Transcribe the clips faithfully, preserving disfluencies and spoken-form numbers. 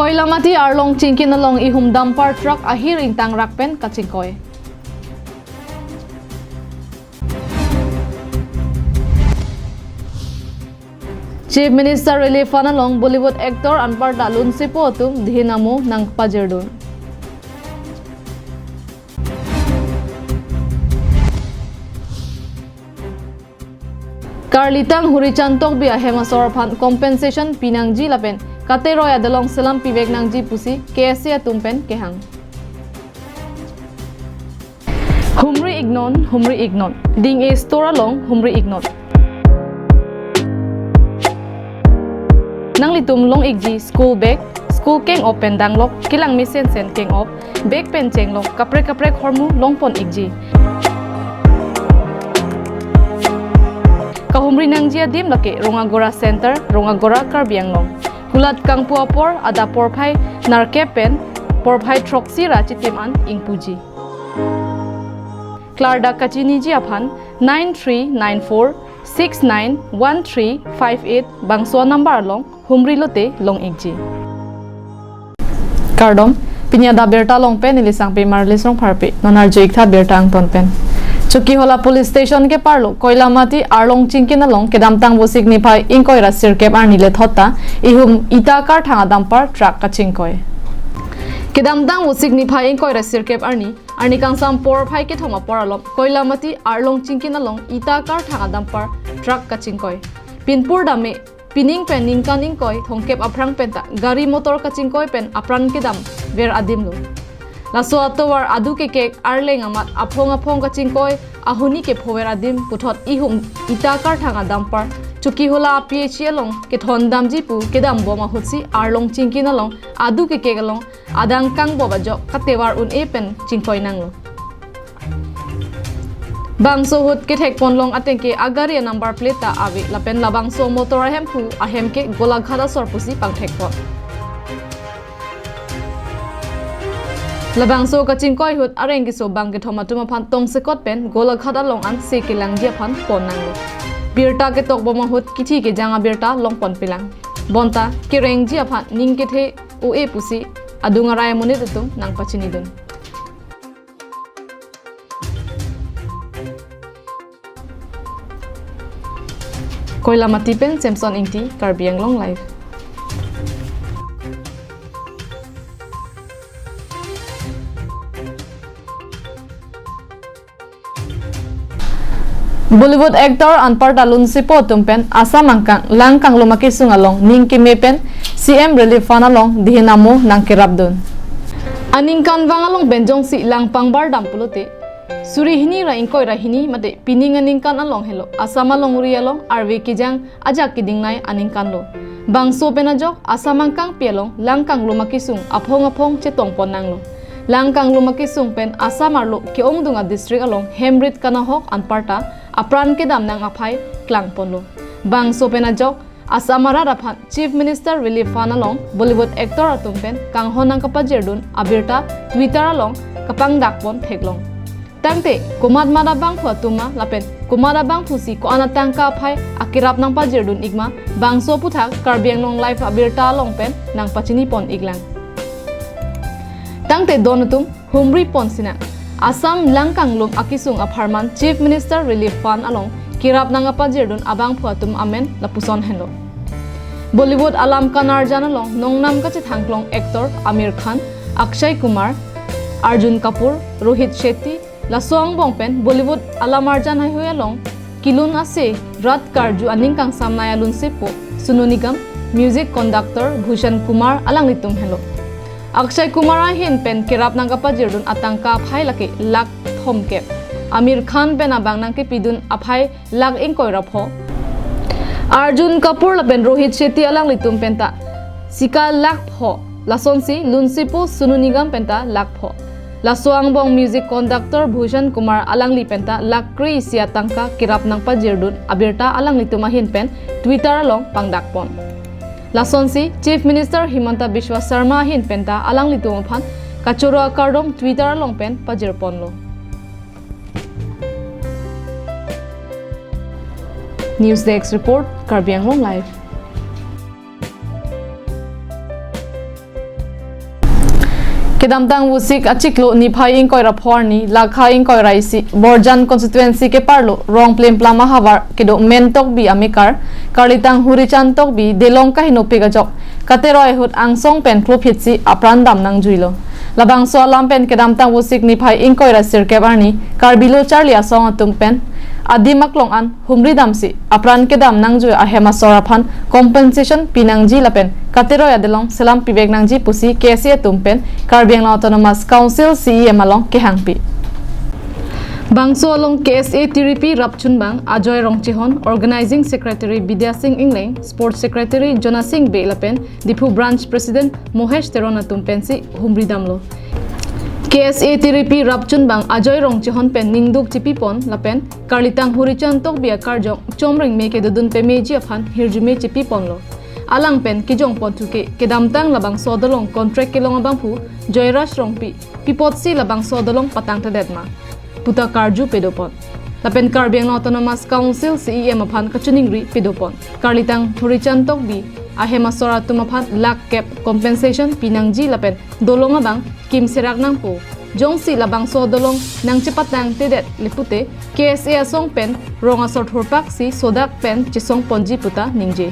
Koilamati Arlong Chingkin along ihum dumper truck ahir ingtang rak pen kachingkoi. Chief Minister Relief Fund along Bollywood actor anparta lunsepo atum dihin amo nangpajirdun. Karlitang Hurichan Tokbi ahem asor aphan compensation pinangji lapen kateroi adolong selam pivek nangji pusi K S A atum pen kehang. Humri iknon, humri iknon. Ding-e store along humri iknon. Nanglitum long ikji school bag, school keng-op pen danglok, kelang mesensen keng-op, bag pen chenglok, kaprek kaprek hormu longpon ikji. Kahumri nangji adim lake Rongagora Center, Rongagora, Karbi Anglong. Kulat kangpu apor, adap porphai nerkep pen porphai throksi ra chitim an ingpuji. Klardak kachiniji aphan nine three nine four six nine one three five eight bangso number along humri lote long ikji. Kardom, pini adap birta along pen neli Sangpimar Lisong Pharpi, non arju iktha birta angton pen. Chokihola Police Station keparlo Koilamati Arlong Chingkin along kedamtang Vosik niphai ingkoi ra sirkep arni lethot ta ihum ita karthang adumper truck kachingkoi. Kedamtang Vosik niphai ingkoi ra sirkep arni, arni kangsam porphai kethom apor alom Koilamati Arlong Chingkin along ita karthang adumper truck kachingkoi. Pinpur dame pining pen ningkan ingkoi thomkep aphrang penta gari motor kachingkoi pen apran kedam ver adimlo. Laso atovar adu kekek arleng amat aphong aphong kachingkoi ahuni kephover adim puthot ihum ita karthang adumper Chokihola a-P H E along kethon damji pu kedam bom ahutsi Arlong Chingkin along adu kekek along adang kangbop ajok katevar un-e pen chingkoi nanglo. Bangso ahut kethekpon long atengke agari a-number plate ta ave lapen labangso motor ahemphu ahem ke Golaghat asor pusi pangthekpon. Labangso kachingkoi ahut areng keso bang kethom atum aphan tongsekot pen Golaghat along an se kelangji aphan pon nanglo. Birta ketok bom ahut kithi kejang abirta longpon pilang. Bonta kerengji aphan ning kethe u-e pusi adung arai amonit atum nangpachinidun. Koilamati pen Samson Ingti, Karbi Anglong Live. Bollywood actor anparta lunsepo atum pen Assam angkang lang kanglum akisung along ning keme pen C M Relief Fund along dihin amo nangkerapdun. Aningkanvang along pen jongsi lang pangbar dam pulote suri hini ra ingkoi ra hini mate pining aningkan along helo Assam alongri along arve kejang ajak kedingnei aningkan lo. Bangso pen ajok Assam angkangpi along lang kanglum akisung aphong aphong chetongpon nanglo. Lang kanglum akisung pen Assam arlo ke-ongdung a-district along hem rit kanahok anparta apran kedam nang aphai klangponlo. Bangso pen ajok Assam arat aphan Chief Minister Relief Fund along Bollywood actor atum pen kanghon nangkapajirdun abirta Twitter along kapangdakpon theklong. Tangte komat mat abangphu atum ma lapen komat abangphu si ko-an atangka aphai akerap nangpajirdun ikma, bangso aphuthak Karbi Anglong Live abirta along pen nangpachinipon iklang. Tangte don atum humripon sinang. Assam lang kanglum akisung apharman Chief Minister Relief Fund along kerap nangkapajirdun abangphu atum amen lapuson henlo. Bollywood alam kanarjan along nongnam kachethangklong actor Aamir Khan, Akshay Kumar, Arjun Kapoor, Rohit Shetty, laso angbong pen Bollywood alam arjan haihui along kilun ase rat karju aning kangsamnei alunsepo Sonu Nigam, music conductor Bhushan Kumar alanglitum henlo. Akshay Kumar ahin pen kerap nangkapajirdun atangka aphai lake lakh thomkep. Aamir Khan pen abang nangkepidun aphai lakh ingkoi ra pho. Arjun Kapoor lapen Rohit Shetty alanglitum penta sika lakh pho. Lasonsi lunsepo Sonu Nigam penta lakh pho. Laso angbong music conductor Bhushan Kumar alangli penta lakh kre-isi atangka kerap nangpajirdun abirta alanglitum ahin pen Twitter along pangdakpon. Lasonsi Chief Minister Himanta Biswa Sarma ahin penta alanglitum aphan kachoro akardom Twitter along pen pajirponlo. News Desk Report, Karbi Anglong Live. Kedamtang Vosik achiklo niphai ingkoi ra pho arni, lakha ingkoi ra isi, Borjan constituency keparlo Rongplemplam ahavar kedo Mentokbi amekar, Karlitang Hurichan Tokbi Delong kahinopik ajok kateroi ahut angsong pen klophitsi apran dam nangjuilo. Labangso alam pen kedamtang Vosik niphai ingkoi ra sirkep arni Karbi Lo Charli Asong atum pen adim aklong an humri damsi apran kedam nangjui ahem asor aphan compensation pinangji lapen kateroi adelong selam pivek nangji pusi K S A atum pen Karbi Anglong Autonomous Council C E M along kehangpi. Bangso along K S A tiripi rapchunbang Ajoy Rongchehon, Organizing Secretary Bidya Sing Engleng, Sports Secretary Jona Sing Bey lapen Diphu Branch President Mohesh Teron atum pensi humri damlo. K S A tiripi rapchunbang Ajoy Rongchehon pen ningduk chipipon lapen Karlitang Hurichan Tokbi akarjong Chomrengme kedodun pemeji aphan hirjume chipiponlo. Alang pen kijongpon thuke kedamtang labangso adolong contract kelong abangphu Joyraj Rongpi pi apotsi labangso adolong patangtedet ma puta karju pedopon. Lapen Karbi Anglong Autonomous Council C E M aphan kachiningri pedopon. Karlitang Hurichan Tokbi ahem asor atum aphan lakh kep compensation pinangji lapen dolong abang kimserak nangpo. Jongsi labangso dolong nangchepatangtedet le pute K S A asong pen rong asor thurpaksi sodak pen chesongponji puta ningje.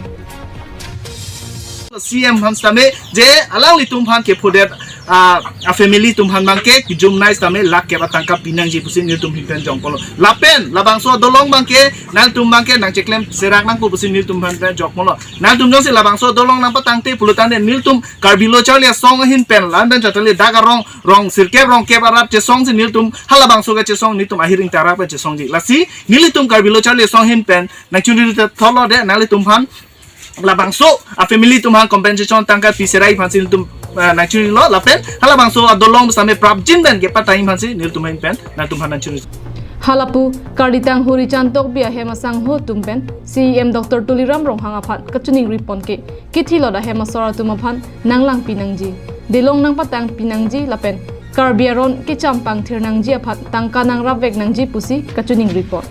C M aphan sitame je alanglitum aphan kephudet, ah, a family atum aphan abangke kejumnai sitame lakh kep atangka pinangji pusi nelitum ahin pen jongponlo. Lapen labangso dolong abangke nangtum abangke nangcheklem serak nangpo pusi nelitum aphan pen jongponlo. Nangtum jongsi labangso dolong nangpatangte pulotangte nelitum Karbi Lo Charli Asong ahin pen la-an pen chatali dak arong rong sirkep rong kep arap chesongsi nelitum halabangso kachesong nelitum ahir ingtarak pen chesongji. Lasi nelitum Karbi Lo Charli Asong ahin pen nangchunri thotlo de nanglitum aphan labangso a family atum aphan compensation tangka piserai aphansi nelitum, ah, nangchunrilo lapen halabangso adolong sitame prapjin pen kepatang aphansi nelitum ahin pen nangtum aphan nangchunri. Halapu Karlitang Hurichan Tokbi ahem asangho atum pen C E M Doctor Tuliram Ronghang aphan kachiningri ponke kithilot ahem asor atum aphan nanglangpi nangji, delong nangpatangpi nangji lapen Karbi aron kechampang thir nangji aphan tangka nangrapvek nangji pusi kachiningri pon.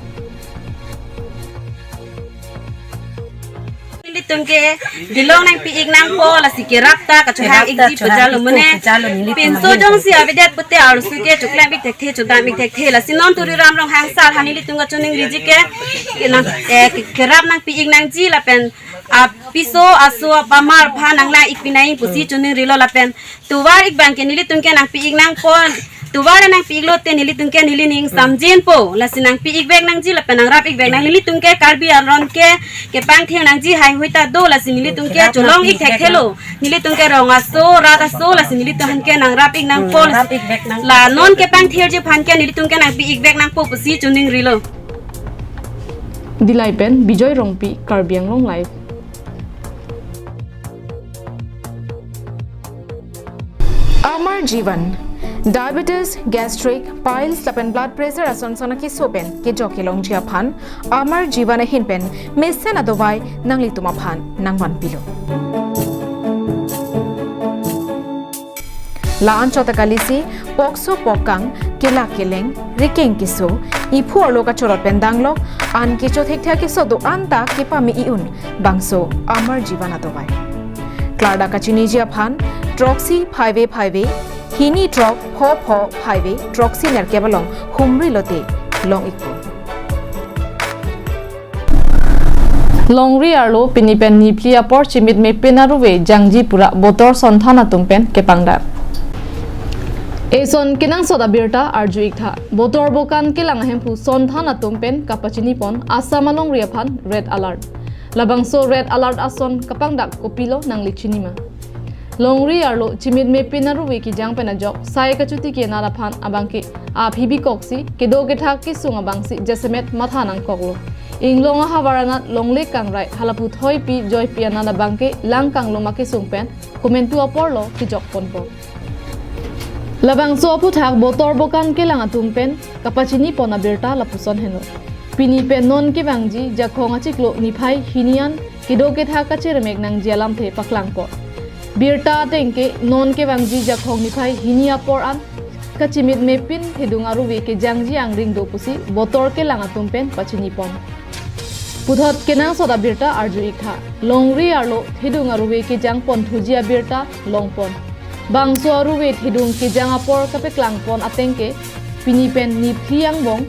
Nelitum ke delong nangpi-ik nangpo, lasi kerap ta kachohang-ikji pejalo mene. Pinso jongsi avedet pute arloso ke choklem-ik thekthe, chodam-ik thekthe. Lasi non Tuliram Ronghang sar aphan nelitum kachiningriji ke, ke nang, eh, ke-, kerap nangpi-ik nangji lapen apiso aso apamar aphan nanglang-ikpi nangji pusi chiningrilo lapen tovar-ik abangke nelitum ke nangpi-ik nangpo. Tovar nangpi-iklote nelitum ke neli ning samjinpo. Lasi nangpi-ikvek nangji lapen nangrap-ikvek nang. Nelitum ke Karbi aron ke kepangthir nangji haihui ta do, lasi nelitum ke cholong-ik thekthelo. Nelitum ke rong aso, rat aso, lasi nelitum aphan ke nangrap-ik nangpo. Hmm, rap-ikvek nang. La non kepangthirji aphan ke nelitum ke nangpi-ikvek nangpo pusi chiningrilo. Dillai pen Bijoy Rongpi, Karbi Anglong Live. Amar Jeevan, diabetes, gastric, piles lapen blood pressure ason son akeso pen kejok kelongji aphan Amar Jeevan ahin pen mesen adovai nanglitum aphan nangvanpilo. La-an chot ta kalisi, pokso pokkang, kelak keleng, rikeng keso, iphu arlo kachorot pen danglok, an kecho thekthe akeso do-an ta kepame-i-un, bangso Amar Jeevan adovai. Klardak kachiniji aphan, throksi phaive phaive, hini throk pho pho phaive, throksi nerkep along humrilote long-ikpo. Longri arlo pini pen niphli apor chimit mepin aruve jangji pura botor sonthan atum pen kepangdak. Eson kenangsot abirta arju-iktha. Botor bokan kelang ahemphu sonthan atum pen kapachinipon Assam alongri aphan red alert. Labangso red alert ason kapangdak kopilo nangli chinima. Longri arlo chimit mepin aruve kejang pen ajok sai kachotiki anat aphan abangke aphi bikoksi kedo kethak kesung abangsi jasemet matha nangkoklo. Inglong ahavar anat longle kangrai halapu Thoipi Joipi anat abangke lang kanglum akesung pen komentu aporlo kejok ponpo. Labangso aphuthak botor bokan kelang atum pen kapachinipon abirta lapuson henlo. Pini pen non kevangji Jakhong achiklo niphai hini an kedo kethak kachiremek nangji alamthe paklangpo. Birta ateng ke non kevangji Jakhong niphai hini apor an kachimit mepin thedung aruve kejangji angring do pusi botor kelang atum pen pachinipon. Puthot kenangsot abirta arju-iktha. Longri arlo thedung aruve kejang ponthuji abirta longpon. Bangso aruve thedung kejang apor kapeklang pon ateng ke, pini pen niphli angbong,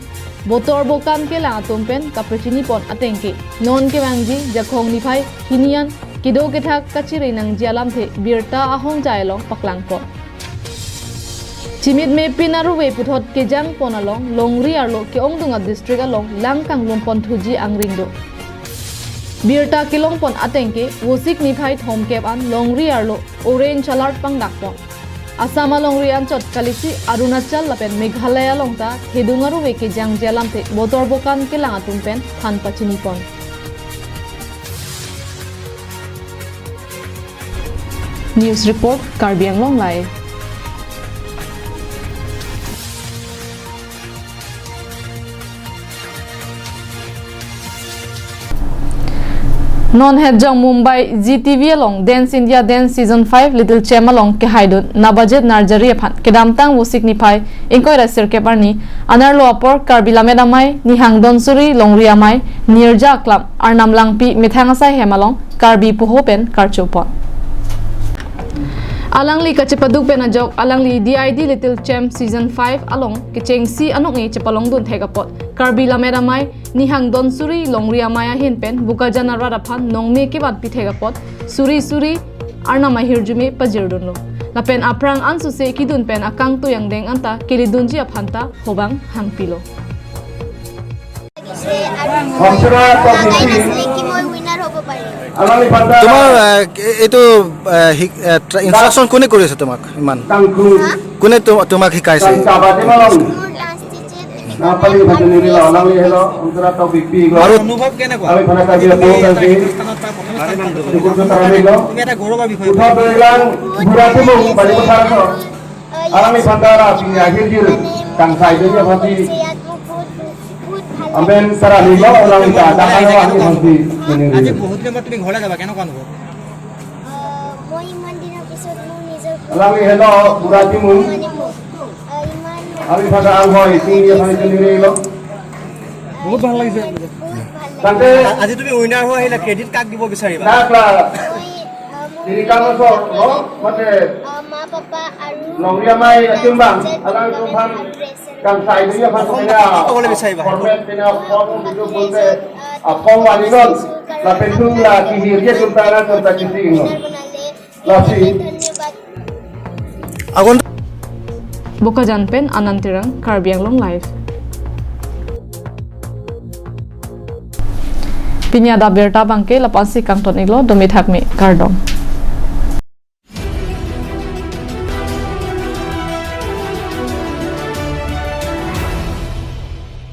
botor bokan kelang atum pen kapachini pon ateng ke. Non kevangji Jakhong niphai hini an kedo kethak kachiri nangji alamthe birta ahongjai along paklang pon. Chimit me pin aruve puthot kejang pon along Longri arlo ke-ongdung adistrict along lang kanglum pon thuji angring do. Birta kelong pon ateng ke, Vosik niphai thomkep an Longri arlo orange alert pangdak pon. Assam alongri anchot kalisi Arunachal lapen Meghalaya along ta thedung aruve kejangji alamthe botor bokan kelang atum pen than pachini pon. News report, Karbi Anglong Live. Non hetjong Mumbai Zee T V along Dance India Dance Season five Little Champ along kehaidun Nabajit Narjari aphan kedamtang Vosik niphai ingkoi ra sirkep arni anerlo apor Karbi Lammet Amei, Nihang Donsuri, Longri Amei, Nirja Aklam, Arnam Langpi methang asai hem along Karbi poho pen karcho pon. Alangli kachepaduk pen ajok alangli D I D Little Champ Season five along kechengsi anong-e chepalongdun thek apot Karbi Lammet Amei, Nihang Donsuri, Longri Amei ahin pen Bokajan arat aphan nongme kevan pi thek apot suri suri Arnam ahirjume pajirdunlo. Lapen aphrang ansose kedun pen akangtui angdeng anta keledunji aphan ta hobang hangpilo. হপচৰা টপ লাগাই ফিফটিন নাছিলে কি মই উইনাৰ হ'ব পাৰিম। আমাৰ এই পাতা তোমাৰ আহ, এইটো ইনষ্ট্ৰাকশ্যন কোনে কৰিছে তোমাক ইমান? tangku কোনে তো- তোমাক শিকাইছে? tangka bati malong মোৰ dance teacher na pali bati niri lo nang li helo antara tau bipi go আৰু অনুভৱ কেনেকুৱা? আমি ভানা কাজিয়া বহুত আছে অনুষ্ঠানত বা প্ৰথম স্থান পাব। dukur ke tarani lo তুমি এটা গৌৰৱৰ বিষয়। Utha belang burati mung bali ko thar ko arang ni pantara pinya hirgir kang sai dunia bati ইয়াত মোক বহুত বহুত বহুত ভাল amben tarani lo ulang ta da kan wa ni bati আজি niri বহুত দিনৰ মূৰত তুমি ঘৰলৈ যাবা, কেনেকুৱা অনুভৱ? আহ, মই ইমান দিনৰ পিছত মোৰ নিজৰ arang ni helo burati mung মানে মোৰ আহ, ইমান আমি ভাষা আং হয় তুমি এখন তুমি লো বহুত ভাল লাগিছে। বহুত ভাল লাগে। tangte আজি তুমি উইনাৰ হৈ আহিলা, ক্ৰেডিট কাক দিব বিচাৰিবা? nakla মই আহ, মোৰ diri kama so lo mate আহ, মা পাপা আৰু Longri Amei dance atimbang teacher arang দুটাৰ tumphan কাৰণে ড্ৰেছ আৰু kang sai dunia bati Apa boleh bisa, Pak? format pina form itu pun te apong wani non la pentung la kihir ye junta na junta kisi non বনালে lasi ধন্যবাদ। আগন Bokajan pen Anand Terang, Karbi Anglong Live. Pini adap birta abangke lapu-ansi kangton iklo, dome thakme, kardom.